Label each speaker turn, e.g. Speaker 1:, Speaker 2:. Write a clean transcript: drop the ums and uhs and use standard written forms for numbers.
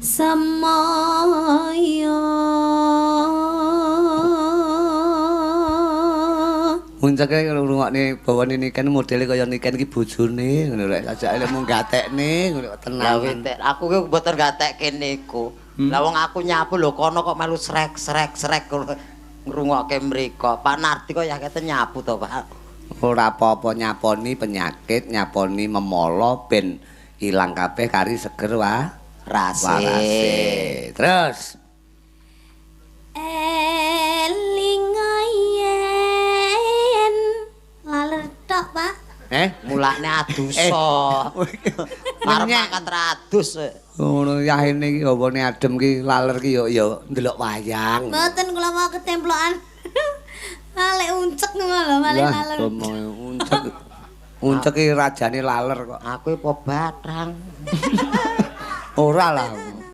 Speaker 1: Semaya.
Speaker 2: Unceke ngrungokne bawane Niken modele kaya Niken iki bojone ngono rek. Sajake lek mung gatekne ngono
Speaker 3: kok Lah
Speaker 2: tenan.
Speaker 3: Witek, aku ki mboten gatekke niku. Lah wong aku nyapu lho kono kok melu srek srek srek ngrungokke mriko. Pak Nardi kok ya kete nyapu to, Pak.
Speaker 2: Ora apa-apa nyaponi penyakit, nyaponi memolo ben ilang kabeh kari seger wa
Speaker 3: Rase.
Speaker 2: warase. Terus
Speaker 1: Eling yen laler tok, Pak.
Speaker 2: eh
Speaker 3: Mulane adusa. Arep mangkat ra adus.
Speaker 2: Ngono yahene iki hawane adem ki laler ki yo yo ndelok wayang.
Speaker 1: Mboten kula mau ketemplokan. Lek uncek ngono lho, malah
Speaker 2: Lah,
Speaker 1: laler.
Speaker 2: uncek. Uncek ki rajane laler kok.
Speaker 3: Aku apa bathang.
Speaker 2: Ora lah.